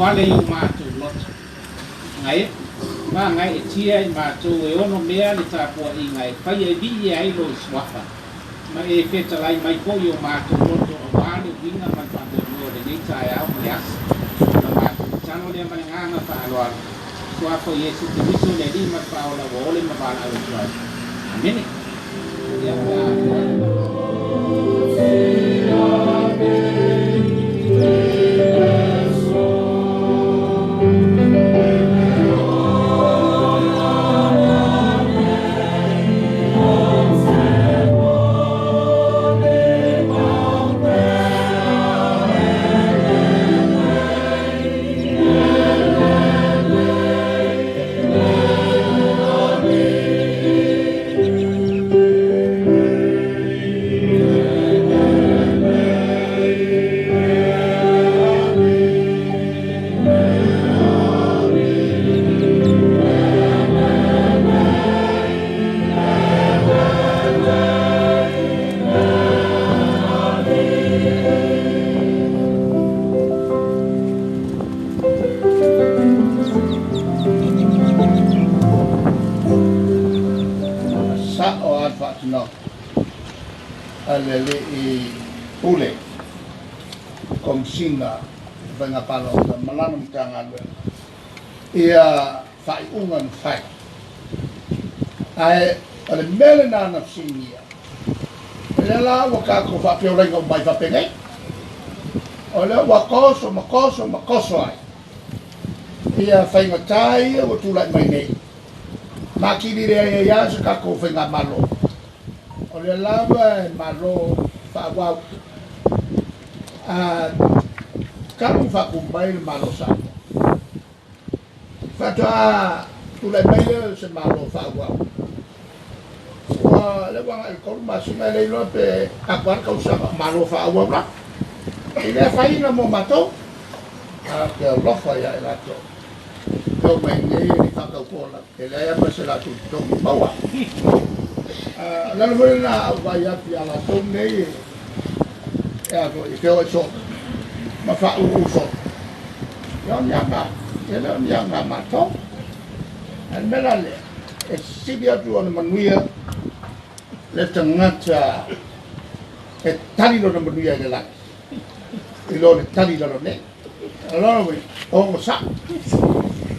fale i o matou loto. Gagaetia i matou e onomea le tapuaiga e faia e viia ai lou Suafa, ma e fetalai mai foi i o matou loto aua le uiga ma le faamoemoe o lenei taeao ma le aso. Ona matou tatalo lea ma le agaga faaaloalo, Suafa o Iesu Keriso le Alii ma le Faaola ua ole ma valaau atu ai. Amene. Ia, pe a tulai mai. Sa'o a le faatinoga a le Alii Pule, Komesina o Faiga Palota ma lana Matagaluega ia faaiuga na fai. Ae o le mea lena na fesiligia, o lea la ua tatou faapeolaina uma ai faapenei, o lea ua toso ma toso ma toso ai ia faigata ia ua tulai mai nei, ma atili leai ai lava se tatou faigamalo. O lea lava e malo faaauau a talu faatu mai le Malo o Samoa. Faatoa tulai mai lea o se Malo faaauau. Ua lea ua agai i le 3 masina e le iloa pe atoa le tausaga o Malo faaauau la. E le afaina mo matou, a ou te alofa ia i latou e omai nei e le i faatautoa e leai lava ma se latou totogi maua. O le ala foi lena a ou vaai atu ia latou nei e a foi e feoai soo ma faauu soo. Ia o ni aga, e le o ni aga matou. Ae le mea la lea, e sili atu ona manuia le tagata e tali lona manuia i le lagi, i lo le tali i lalo nei. O lona uiga, ogasai,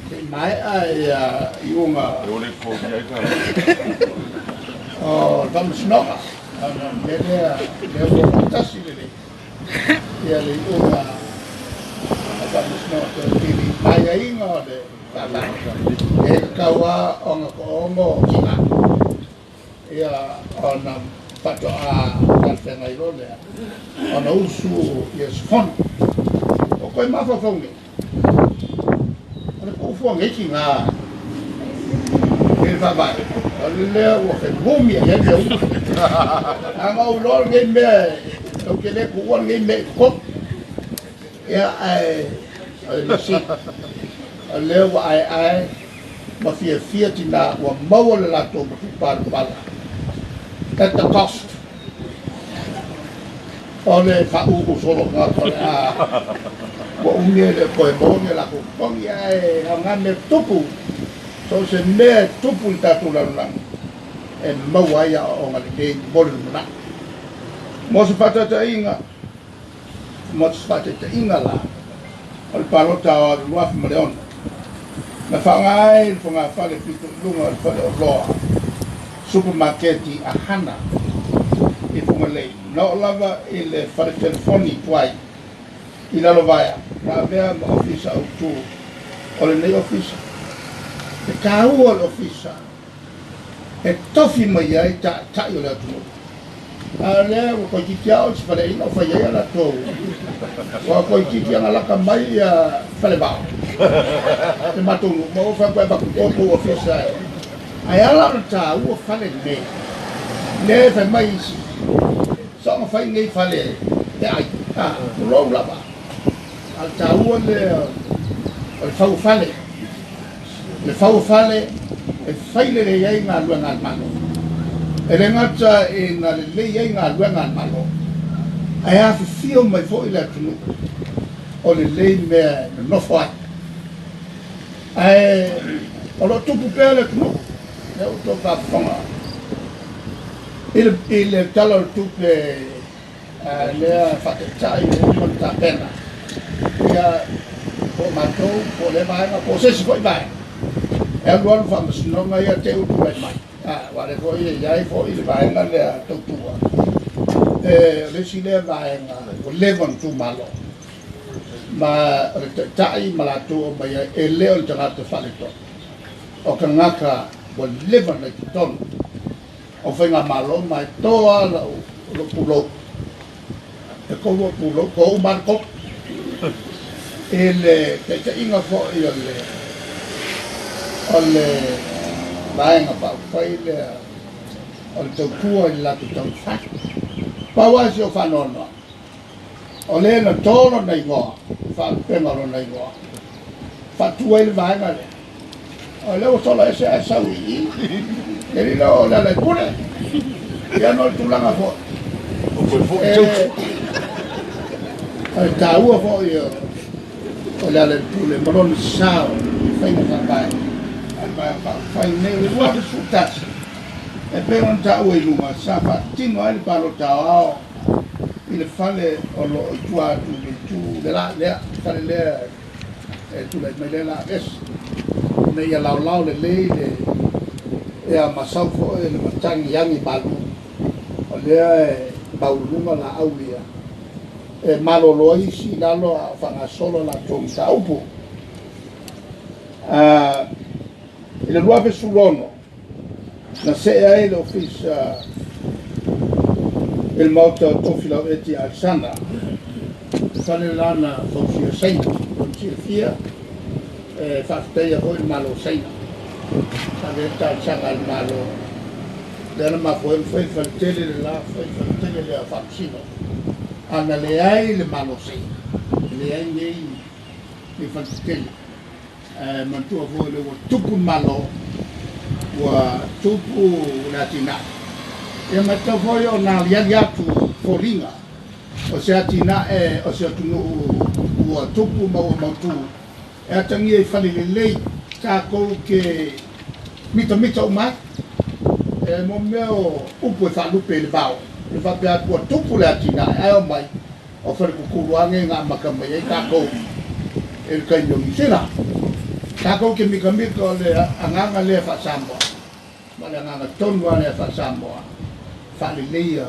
se i maea ia iuga o le faamasinoga, ona o le mea lea, lea ua faatasi lelei ia le iuga o le faamasinoga toetili ma aiaiga o le faavae. E tatau lava ona toaono tina ia ona faatoa talafeagai loa lea ona usu ia se fono. O koe mafaufau nei, o le tuufua nei tina i le faavae, o le lea ua femumi ai ai mea uma. Leaga ou iloa lenei mea, ou te le tuua lenei mea i totonu. Ia, ae o le mea sili, o lea ua aeae ma fiafia tina ua maua le latou matupalapala at the cost o le faauu solo tagata o le a ua umi e le o toe maua ni a latou totogi. Ae aoga mea tupu, so o se mea e tupu i le tatou lalolagi e maua ai aoaoga lelei mo le lumanai. Mo se faataitaiga, Mo se faataitaiga la, o le palota o le 2006, na faaaoga ai le fogafale pito i luga o le faleoloa supamaketi a Hana i Fugalei, na oo lava i le fale telefoni tuai i Lalovaea, na avea ma ofisa autu o lenei ofisa. E taua le ofisa e tofi mai ai taitai o le atunuu. A o lea ua toeitiiti lava o se faleaiga o fai ai a latou, ua toeitiiti agalaka mai ia Falevao le matou nuu, ma ua fai atu e avatu i outou ofisa e. Ae ala ona taua fale nei, lea e fai mai isi, soona fai nei fale e ai, a, tulou lava. A o le taua lea o le fau o fale. Le fau o fale e fai lelei ai galuega a le Malo. E le gata ina lelei ai galuega a le Malo, ae afifio mai foi le atunuu o lelei mea e nonofo ai. Ae o lo o tupu pea le atunuu, lea ua outou faafofoga i le Tala o le Tupe lea faataitai ua uma ona tapena, ia po o matou, po o lea vaega, po o se isi foi vaega, e alu alu faamasinoga ia te i ua tulai mai. Aua o lea foi e i ai foi le vaega lea tautua, o le isi lea vaega ua leva ona tumalo, ma o le taitai ma latou o mai ai, e le o le tagata faaletonu, o tagata ua leva ona i totonu o faigamalo ma e to lava lau lou pulou, e tolu ou pulou, to uma lava le tolu i le taitaiga foi o le o le Vaega Faaupufai lea o le tautua i le latou taumafai. Pau lava si ou faanoanoa, o le na to lona igoa, le faalupega o lona igoa, faatu ai le vaega lea. O lea ua sola ese ae sau i i, e lilo o le Lealailepule. Ia no le tulaga foi. O le taua foi o le Lealailepule ma lona sao i faiga faavae a le Vaega Faaupufai nei o le 2011, e pei ona taua i luga, sa faatino ai le palota aoao i le fale o lo o i tua atu i le itu le la lea, le fale lea e tulai mai lea la aveese, ina ia laolao lelei le ea masau foi le matagi agi malu, o lea e maualuluga laau ia e malolo ai isi i lalo a o faagasolo a latou mataupu. I le 2016, na see ai le Ofisa i le Maota o Tofilau Eti Alesana, le fale la na fausia e Saina. Mo le silafia, e faafetaia foi le Malo o Saina sa avea le talosaga a le Malo, lea na mafua ai ona fai le faletele le la, fai le faletele lea o Faamasino. A na leai le Malo o Saina, e leai nei faletetele. Ae manatua foi lea ua tupu le Malo, ua tupu le atinae. Ia ma e tatau foi ona aliali atu foliga o se atinae o se atunuu ua tupu ma ua mautu e atagia i fale lelei tatou te mitamita uma ai. E mo mea o upu e faalupe i le vao, le faapea atu ua tupu le atinae ae omai o falekukulu age na amata mai ai tatou i le taimi o Niu Sila. Tatou te mitamita o le agaga lea faa-Samoa, ma le agaga tonu lava lea faa-Samoa, faaleleia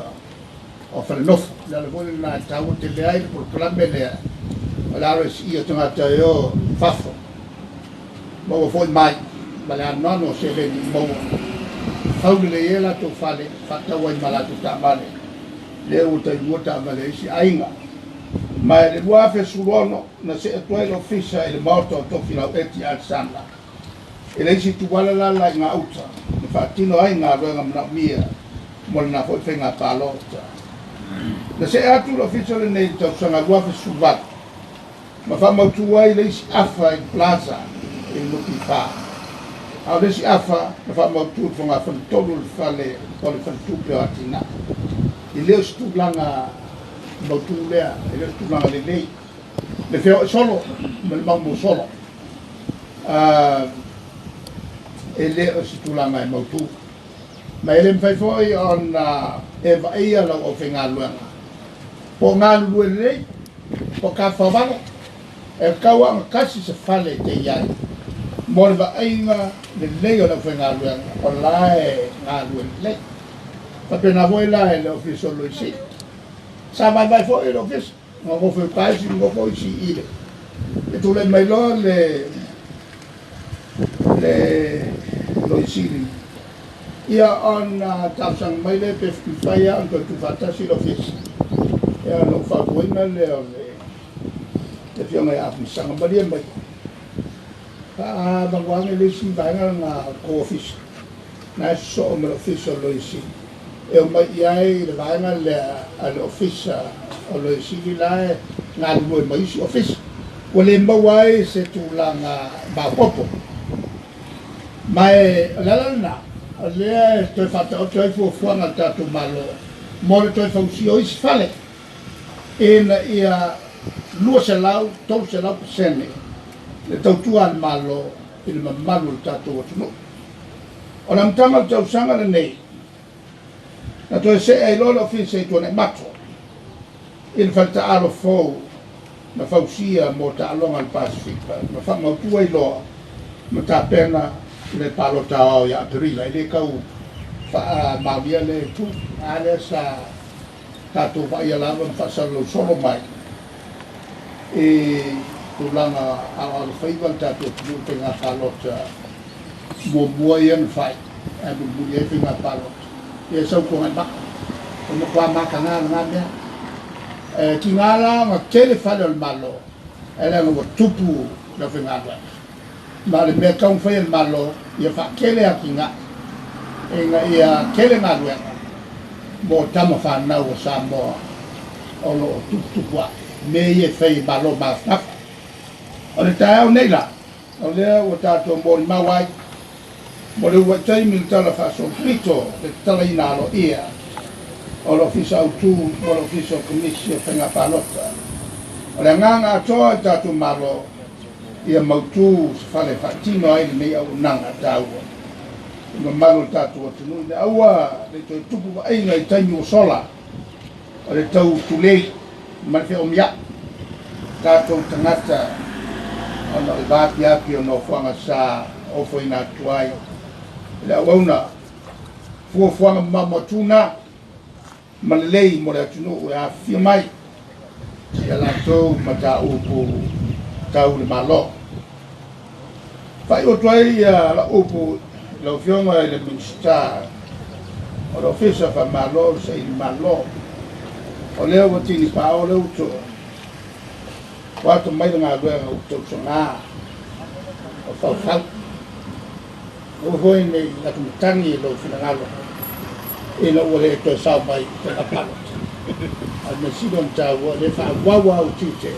o falenofo. O le ala foi lena e taua tele ai le polokalame lea o le alo e siia tagata e o i fafo, ma ua foi mai ma le anoano o seleni i maua, fau lelei ai latou fale, faatau ai ma latou taavale. Lea ua tailua taavale a isi aiga. Ma i le 2016, na see atu ai le Ofisa i le Maota o Tofilau Eti Alesana i le isi tuala la la i gauta na faatino ai galuega manaomia mo lena foi faiga palota. Na see atu le Ofisa lenei i le tausaga 2018 ma faamautu ai le isi afa i le Plaza i le NPF. A o le isi afa na faamautu i le fogafono tolu o le fale o le Faletupe o Atinae. E le o se tulaga mautu lea, e le o se tulaga lelei le feoai solo ma le maumau solo. E le o se tulaga e mautu. Ma e le mafai foi ona e vaaia lau aufaigaluega po o galulue lelei, po o tafaovalo, e tatau lava ona tasi se fale e te i ai mo le vaaiga lelei o le aufaigaluega o la e galulue lelei. Faapena foi la i le Ofisa o Loia Sili. Sa vaivai foi le Ofisa, na nofo i uta isi, nofo isi i le. E tulai mai loa le le Loia Sili, ia ona talosaga mai lea pe mafai lava ona toe tuufaatasi le Ofisa. Ia ona ou fautuaina lea o le Afioga ia Afamasaga, malie mai, faavalu ane le isi vaega lena o le tou Ofisa, na e sosoo ma le Ofisa o le Loia Sili, e omai i ai le vaega lea a le Ofisa o Loia Sili la e galulue ma isi Ofisa, ua le maua ai se tulaga maopoopo. Ma e o le ala lena, o lea e toe faataoto ai fuafuaga a le tatou Malo mo le toe fausia o isi fale, ina ia 200, 300% le tautua a le Malo i le mamalu o le tatou atunuu. O le amataga o le tausaga lenei, na toe see ai loa le Ofisa i Tuanaimato i le faletaalo fou na fausia mo taaloga a le Pasefika ma faamautu ai loa ma tapena le palota aoao ia Aperila. E le tau faamaonia lea itu, a lea sa tatou vaaia lava ma faasalalau solo mai i tulaga aoalofaiva le tatou atunuu i faiga palota muamua ia na fai ae mulimuli ai faiga palota. Ia sau Tuanaimato, ua matua mataga lena mea. E tiga la ona tele fale o le Malo, ae leaga ua tupu le aufaigaluega. Ma o le mea tatau ona fai e le Malo, ia faatele atinae ina ia tele galuega mo tama fanau a Samoa o lo o tuputupu ae, mea ia e fai e Malo magafagafa. O le taeao nei la, o lea ua tatou molimau ai mo le uluai taimi i le Tala Faasolopito, le tatalaina aloaia o le Ofisa Autu mo le Ofisa o Komisi o Faiga Palota. O le agaga atoa i tatou Malo ia mautu se fale e faatino ai lenei auaunaga taua i le mamalu o le tatou atunuu ina aua ne i toe tupu vaaiga i taimi ua sola o le tau tulei ma le feomiai tatou tagata ona o le vaapiapi o nofoaga sa ofoina atu ai i le auauna fuafuaga mamao na ma lelei mo le atunuu e afifio mai ia latou mataupu tau le Malo. Faaiu atu ai lau upu i lau Afioga i le Minisita o le Ofisa Faamalo o le Saili Malo, o lea ua tinipao le uto, ua ata mai le galuega ua tausaga o faufau. Aua foi ne i atumatagi i lou finagalo ina ua le toe sao mai i faiga palota. A o le mea sili ona taua, o lea e faaauau au tiute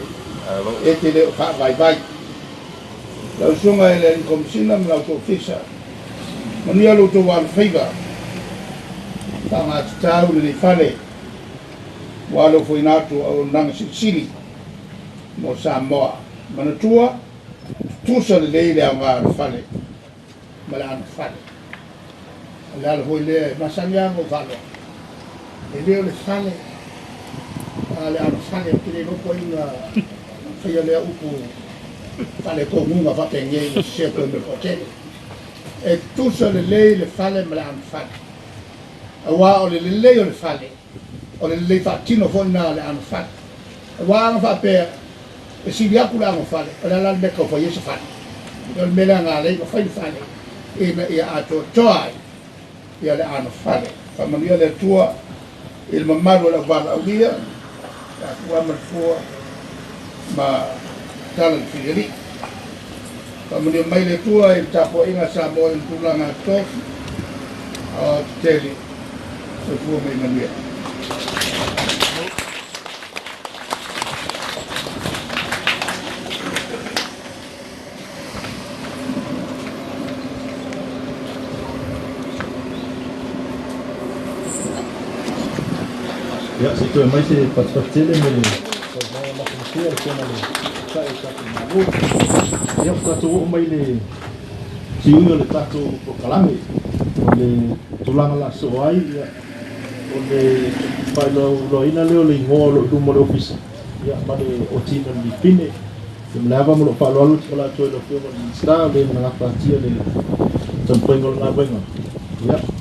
e te le o faavaivai. Lau Susuga i le Alii Komesina ma la outou Ofisa, manuia lo outou alofaiva, faaaogatatau lenei fale ua alofoina atu o auaunaga silisili mo Samoa. Manatua, tutusa lelei le aoga o le fale ma le anofale. O le ala foi lea e masani lava ona ou faalogo, e le o le fale, a o le anofale. Ou te le iloa po o ai na faia lea upu faaletonuga faapenei ua sese atu ai ma le toatele. E tutusa lelei le fale ma le anofale, aua o le lelei o le fale, o le lelei faatino foi lena o le anofale. Aua ana faapea e sili atu le anofale, o le a la le mea e tau fai ai se fale? O le mea lea na ala ai ona fai le fale, ina ia atoatoa ai ia le anofale. Faamanuia le Atua i le mamalu o le auvalaaulia, le afua ma le fua ma tala le filialii. Faamanuia mai le Atua i le tapuaiga a Samoa i ona tulaga tofi o tetele. Soifua ma ia manuia. Ia, se i toe mai se fatufatu tele mo le saunoaga matagofie a le Afioga i le Taitai o le tatou Malo. Ia, ua tatou oo mai i le siui o le tatou polokalame, o le tulaga la soo ai, ia, o le faailoaina lea o le igoa o lo o i luma o le Ofisa, ia, ma le Otina le Lipine. Ia, ma le ava ma lou faaaloalo ou te fola atu ai i lau Afioga i le Minisita o le na gafatia le taumafaiga o le galuega. Ia,